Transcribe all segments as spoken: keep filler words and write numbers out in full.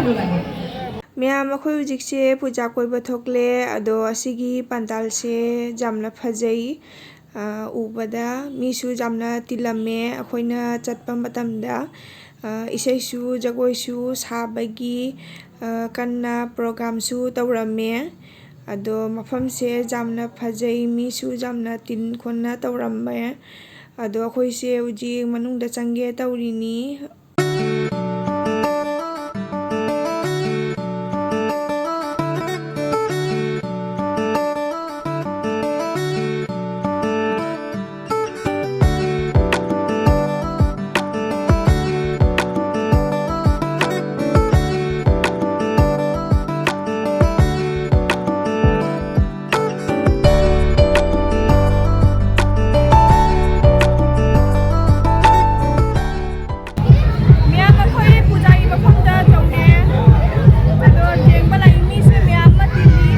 ꯃꯌꯥꯝ, ꯑꯩꯈꯣꯏ ꯍꯧꯖꯤꯛꯁꯦ ꯄꯨꯖꯥ ꯀꯣꯏꯕ ꯊꯣꯛꯂꯦ꯫ ꯑꯗꯣ ꯑꯁꯤꯒꯤ ꯄꯥꯟꯗꯥꯜꯁꯦ ꯌꯥꯝꯅ ꯐꯖꯩ꯫ ꯑ, ꯎꯕꯗ ꯃꯤꯁꯨ ꯌꯥꯝꯅ ꯇꯤꯜꯂꯝꯃꯦ꯫ ꯑꯩꯈꯣꯏꯅ ꯆꯠꯄ ꯃꯇꯝꯗ, ꯑ, ꯏꯁꯩꯁꯨ ꯖꯒꯣꯏꯁꯨ ꯁꯥꯕꯒꯤ, ꯑ, ꯀꯟꯅ ꯄ꯭ꯔꯣꯒ꯭ꯔꯥꯝꯁꯨ ꯇꯧꯔꯝꯃꯦ꯫ ꯑꯗꯣ ꯃꯐꯝꯁꯦ ꯌꯥꯝꯅ ꯐꯖꯩ, ꯃꯤꯁꯨ ꯌꯥꯝꯅ ꯇꯤꯟ ꯈꯣꯟꯅ ꯇꯧꯔꯝꯃꯦ꯫ ꯑꯗꯣ ꯑꯩꯈꯣꯏꯁꯦ ꯍꯧꯖꯤꯛ ꯃꯅꯨꯡꯗ ꯆꯪꯒꯦ ꯇꯧꯔꯤꯅꯤ꯫ ꯃꯌꯥꯝ, ꯑꯩꯈꯣꯏ ꯄꯨꯖꯥꯒꯤ ꯃꯐꯝꯗ ꯇꯧꯔꯦ꯫ ꯑꯗꯣ ꯌꯦꯡꯕ ꯂꯥꯛꯏ ꯃꯤꯁꯨ ꯃꯌꯥꯝ ꯑꯃ ꯇꯤꯜꯂꯤ꯫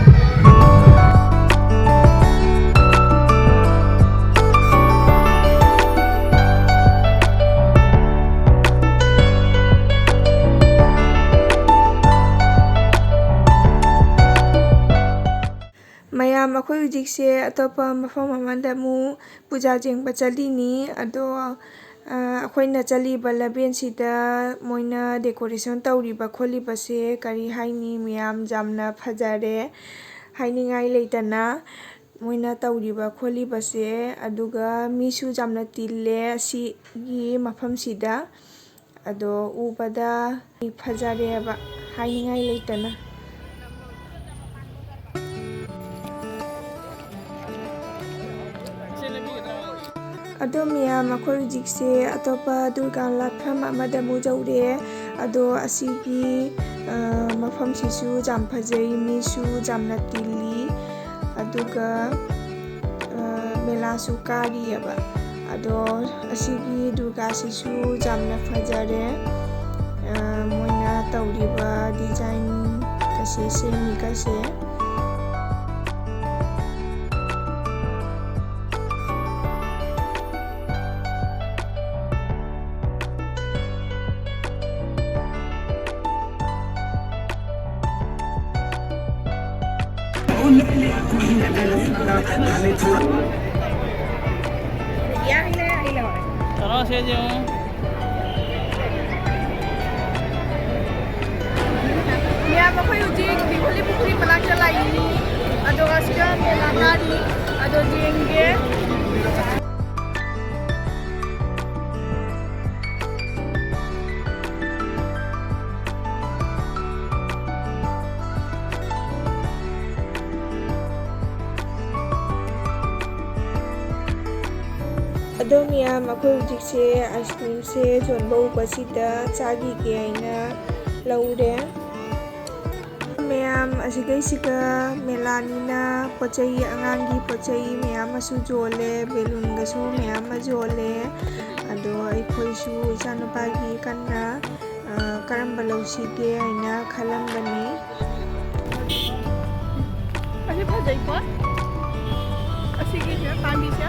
ꯃꯌꯥꯝ, ꯑꯩꯈꯣꯏ ꯍꯧꯖꯤꯛꯁꯦ ꯑꯇꯣꯞꯄ ꯃꯐꯝ ꯑꯃꯗ ꯑꯃꯨꯛ ꯄꯨꯖꯥ ꯌꯦꯡꯕ ꯆꯠꯂꯤꯅꯤ꯫ ꯑꯗꯣ, ꯑ, ꯑꯩꯈꯣꯏꯅ ꯆꯠꯂꯤꯕ ꯂꯝꯕꯦꯟꯁꯤꯗ ꯃꯣꯏꯅ decoration ꯇꯧꯔꯤꯕ ꯈꯣꯠꯂꯤꯕꯁꯦ ꯀꯔꯤ ꯍꯥꯏꯅꯤ, ꯃꯌꯥꯝ, ꯌꯥꯝꯅ ꯐꯖꯔꯦ, ꯍꯥꯏꯅꯤꯡꯉꯥꯏ ꯂꯩꯇꯅ ꯃꯣꯏꯅ ꯇꯧꯔꯤꯕ ꯈꯣꯠꯂꯤꯕꯁꯦ꯫ ꯑꯗꯨꯒ ꯃꯤꯁꯨ ꯌꯥꯝꯅ ꯇꯤꯜꯂꯦ ꯑꯁꯤꯒꯤ ꯃꯐꯝꯁꯤꯗ꯫ ꯑꯗꯣ ꯎꯕꯗ ꯐꯖꯔꯦꯕ, ꯍꯥꯏꯅꯤꯡꯉꯥꯏ ꯂꯩꯇꯅ꯫ ꯑꯗꯣ ꯃꯌꯥꯝ, ꯑꯩꯈꯣꯏ ꯍꯧꯖꯤꯛꯁꯦ ꯑꯇꯣꯞꯄ ꯗꯨꯔꯒꯥ ꯂꯥꯠꯐꯝ ꯑꯃꯗ ꯑꯃꯨꯛ ꯌꯧꯔꯦ꯫ ꯑꯗꯣ ꯑꯁꯤꯒꯤ, ꯑ, ꯃꯐꯝꯁꯤꯁꯨ ꯌꯥꯝ ꯐꯖꯩ, ꯃꯤꯁꯨ ꯌꯥꯝꯅ ꯇꯤꯜꯂꯤ꯫ ꯑꯗꯨꯒ, ꯑ, ꯃꯦꯂꯥꯁꯨ ꯀꯥꯔꯤꯑꯕ꯫ ꯑꯗꯣ ꯑꯁꯤꯒꯤ ꯗꯨꯔꯒꯥꯁꯤꯁꯨ ꯌꯥꯝꯅ ꯐꯖꯔꯦ꯫ ꯑ, ꯃꯣꯏꯅ ꯇꯧꯔꯤꯕ design ꯀꯁꯦ, ꯁꯦꯝꯃꯤꯒꯁꯦ꯫ ꯆꯔꯥ ꯁꯦꯠꯁꯦ ꯌꯦꯡꯉꯣ꯫ ꯃꯌꯥꯝ, ꯑꯩꯈꯣꯏ ꯍꯧꯖꯤꯛ ꯗꯤꯒꯣꯂꯤ ꯄꯨꯈ꯭ꯔꯤ ꯃꯅꯥꯛꯇ ꯂꯥꯛꯏ, ꯑꯗꯨꯒ ꯁꯤꯗ ꯃꯦꯂꯥ ꯇꯥꯔꯤ, ꯑꯗꯣ ꯌꯦꯡꯒꯦ꯫ ꯑꯗꯣ ꯃꯌꯥꯝ, ꯑꯩꯈꯣꯏ ꯍꯧꯖꯤꯛꯁꯦ ꯑꯥꯏꯁ ꯀ꯭ꯔꯤꯝꯁꯦ ꯌꯣꯟꯕ ꯎꯕꯁꯤꯗ ꯆꯥꯈꯤꯒꯦ ꯍꯥꯏꯅ ꯂꯧꯔꯦ꯫ ꯃꯌꯥꯝ, ꯑꯁꯤꯒꯩꯁꯤꯒ ꯃꯦꯂꯥꯅꯤꯅ ꯄꯣꯠ ꯆꯩ, ꯑꯉꯥꯡꯒꯤ ꯄꯣꯠ ꯆꯩ ꯃꯌꯥꯝ ꯑꯃꯁꯨ ꯌꯣꯜꯂꯦ, ꯕꯦꯂꯨꯟꯒꯁꯨ ꯃꯌꯥꯝ ꯑꯃ ꯌꯣꯜꯂꯦ꯫ ꯑꯗꯣ ꯑꯩꯈꯣꯏꯁꯨ ꯏꯆꯥꯅꯨꯄꯥꯒꯤ ꯀꯟꯅ, ꯑ, ꯀꯔꯝꯕ ꯂꯧꯁꯤꯒꯦ ꯍꯥꯏꯅ ꯈꯜꯂꯝꯕꯅꯤ꯫ ꯑꯁꯤ ꯐꯖꯩꯀꯣ, ꯑꯁꯤꯒꯤꯁꯦ, ꯄꯥꯝꯕꯤꯁꯦ꯫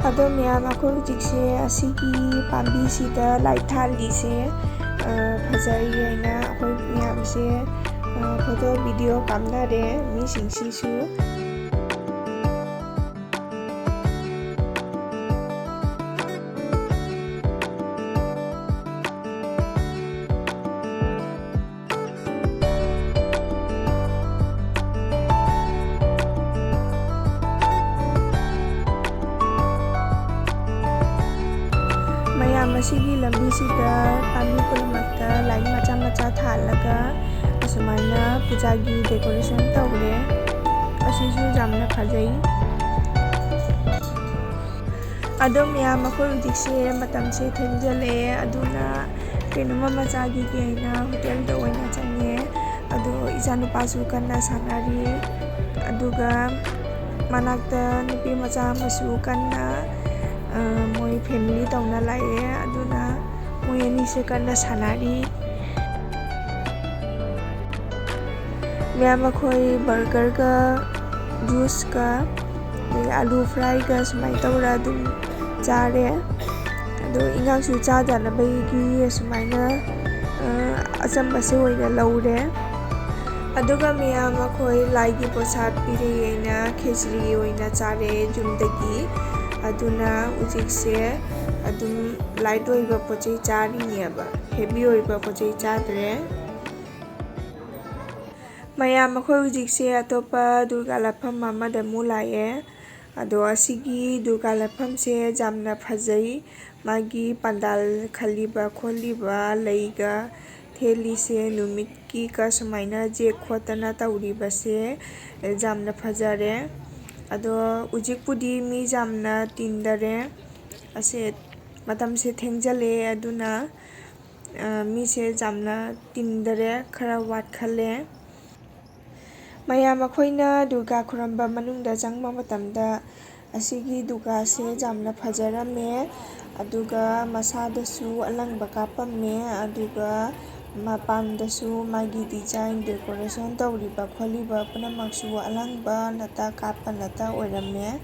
ꯑꯗꯣ ꯃꯌꯥꯝ, ꯑꯩꯈꯣꯏ ꯍꯧꯖꯤꯛꯁꯦ ꯑꯁꯤꯒꯤ ꯄꯥꯝꯕꯤꯁꯤꯗ ꯂꯥꯏꯠ ꯊꯥꯜꯂꯤꯁꯦ, ꯑ, ꯐꯖꯩ ꯍꯥꯏꯅ ꯑꯩꯈꯣꯏ ꯃꯌꯥꯝꯁꯦ, ꯑ, ꯐꯣꯇꯣ ꯚꯤꯗꯤꯑꯣ ꯀꯥꯞꯅꯔꯦ ꯃꯤꯁꯤꯡꯁꯤꯁꯨ꯫ ꯃꯌꯥꯝ ꯑꯁꯤꯒꯤ ꯂꯝꯕꯤꯁꯤꯗ ꯄꯥꯝꯕꯤ ꯄꯨꯝꯅꯃꯛꯇ ꯂꯥꯏꯠ ꯃꯆꯥ ꯃꯆꯥ ꯊꯥꯜꯂꯒ ꯑꯁꯨꯃꯥꯏꯅ ꯄꯨꯖꯥꯒꯤ decoration ꯇꯧꯔꯦ꯫ ꯑꯁꯤꯁꯨ ꯌꯥꯝꯅ ꯐꯖꯩ꯫ ꯑꯗꯣ ꯃꯌꯥꯝ, ꯑꯩꯈꯣꯏ ꯍꯧꯖꯤꯛꯁꯦ ꯃꯇꯝꯁꯦ ꯊꯦꯡꯖꯤꯜꯂꯛꯑꯦ, ꯑꯗꯨꯅ ꯀꯩꯅꯣꯝꯃ ꯆꯥꯈꯤꯒꯦ ꯍꯥꯏꯅ ꯍꯣꯇꯦꯜꯗ ꯑꯣꯏꯅ ꯆꯪꯉꯦ꯫ ꯑꯗꯣ ꯏꯆꯥꯅꯨꯄꯥꯁꯨ ꯀꯟꯅ ꯁꯥꯟꯅꯔꯤ, ꯑꯗꯨꯒ ꯃꯅꯥꯛꯇ ꯅꯨꯄꯤ ꯃꯆꯥ ꯑꯃꯁꯨ ꯀꯟꯅ, ꯑ, ꯃꯣꯏ family ꯇꯧꯅ ꯂꯥꯛꯑꯦ, ꯑꯗꯨꯅ ꯃꯣꯏ ꯑꯅꯤꯁꯦ ꯀꯟꯅ ꯁꯥꯟꯅꯔꯤ꯫ ꯃꯌꯥꯝ, ꯑꯩꯈꯣꯏ burgerꯒ juiceꯀ ꯑꯗꯩ ꯑꯂꯨ fryꯒ ꯁꯨꯃꯥꯏꯅ ꯇꯧꯔ ꯑꯗꯨꯝ ꯆꯥꯔꯦ꯫ ꯑꯗꯣ ꯏꯟꯖꯥꯡꯁꯨ ꯆꯥꯗꯅꯕꯒꯤ ꯑꯁꯨꯃꯥꯏꯅ, ꯑ, ꯑ, ꯑꯆꯝꯕꯁꯦ ꯑꯣꯏꯅ ꯂꯧꯔꯦ꯫ ꯑꯗꯨꯒ ꯃꯌꯥꯝ ꯑꯩꯈꯣꯏ ꯂꯥꯏꯒꯤ ꯄ꯭ꯔꯁꯥꯗ ꯄꯤꯔꯛꯑꯦꯅ ꯈꯦꯆ꯭ꯔꯤ ꯑꯣꯏꯅ ꯆꯥꯔꯦ ꯌꯨꯝꯗꯒꯤ꯫ ꯑꯗꯨꯅ ꯍꯧꯖꯤꯛꯁꯦ ꯑꯗꯨꯝ ꯂꯥꯏꯠ ꯑꯣꯏꯕ ꯄꯣꯠ ꯆꯩ ꯆꯥꯔꯤꯅꯦꯕ, ꯍꯦꯚꯤ ꯑꯣꯏꯕ ꯄꯣꯠ ꯆꯩ ꯆꯥꯗ꯭ꯔꯦ꯫ ꯃꯌꯥꯝ ꯑꯩꯈꯣꯏ ꯍꯧꯖꯤꯛꯁꯦ ꯑꯇꯣꯞꯄ ꯗꯨꯔꯒꯥ ꯂꯥꯠꯐꯝ ꯑꯃꯗ ꯑꯃꯨꯛ ꯂꯥꯛꯑꯦ꯫ ꯑꯗꯣ ꯑꯁꯤꯒꯤ ꯗꯨꯔꯒꯥ ꯂꯥꯠꯐꯝꯁꯦ ꯌꯥꯝꯅ ꯐꯖꯩ꯫ ꯃꯥꯒꯤ ꯄꯥꯟꯗꯥꯜ ꯈꯜꯂꯤꯕ ꯈꯣꯠꯂꯤꯕ, ꯂꯩꯒ ꯊꯦꯜꯂꯤꯁꯦ, ꯅꯨꯃꯤꯠꯀꯤꯒ ꯁꯨꯃꯥꯏꯅ ꯌꯦꯛ ꯈꯣꯠꯇꯅ ꯇꯧꯔꯤꯕꯁꯦ ꯌꯥꯝꯅ ꯐꯖꯔꯦ꯫ ꯑꯗꯣ ꯍꯧꯖꯤꯛꯄꯨꯗꯤ ꯃꯤ ꯌꯥꯝꯅ ꯇꯤꯟꯗꯔꯦ꯫ ꯑꯁꯦ ꯃꯇꯝꯁꯦ ꯊꯦꯡꯖꯜꯂꯛꯑꯦ, ꯑꯗꯨꯅ, ꯑ, ꯃꯤꯁꯦ ꯌꯥꯝꯅ ꯇꯤꯟꯗꯔꯦ, ꯈꯔ ꯋꯥꯠꯈꯜꯂꯦ꯫ ꯃꯌꯥꯝ ꯑꯩꯈꯣꯏꯅ ꯗꯨꯔꯒꯥ ꯈꯨꯔꯨꯝꯕ ꯃꯅꯨꯡꯗ ꯆꯪꯕ ꯃꯇꯝꯗ ꯑꯁꯤꯒꯤ ꯗꯨꯔꯒꯥꯁꯦ ꯌꯥꯝꯅ ꯐꯖꯔꯝꯃꯦ, ꯑꯗꯨꯒ ꯃꯁꯥꯗꯁꯨ ꯑꯂꯪꯕ ꯀꯥꯞꯄꯝꯃꯦ, ꯑꯗꯨꯒ ꯃꯄꯥꯟꯗꯁꯨ ꯃꯥꯒꯤ design, decoration ꯇꯧꯔꯤꯕ ꯈꯣꯠꯂꯤꯕ ꯄꯨꯝꯅꯃꯛꯁꯨ ꯑꯂꯪꯕ ꯅꯠꯇ, ꯀꯥꯞꯄ ꯅꯠꯇ ꯑꯣꯏꯔꯝꯃꯦ꯫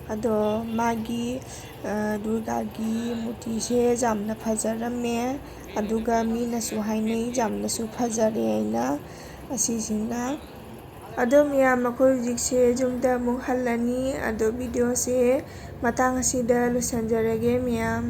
ꯑꯗꯣ ꯃꯥꯒꯤ, ꯑ, ꯗꯨꯔꯒꯥꯒꯤ ꯃꯨꯔꯇꯤꯁꯦ ꯌꯥꯝꯅ ꯐꯖꯔꯝꯃꯦ, ꯑꯗꯨꯒ ꯃꯤꯅꯁꯨ ꯍꯥꯏꯅꯩ ꯌꯥꯝꯅꯁꯨ ꯐꯖꯔꯦ ꯍꯥꯏꯅ꯫ ꯑꯁꯤꯁꯤꯅ ꯑꯗꯣ ꯃꯌꯥꯝ, ꯑꯩꯈꯣꯏ ꯍꯧꯖꯤꯛꯁꯦ ꯌꯨꯝꯗ ꯑꯃꯨꯛ ꯍꯜꯂꯅꯤ꯫ ꯑꯗꯣ videoꯁꯦ ꯃꯇꯥꯡ ꯑꯁꯤꯗ ꯂꯣꯏꯁꯤꯟꯖꯔꯒꯦ ꯃꯌꯥꯝ꯫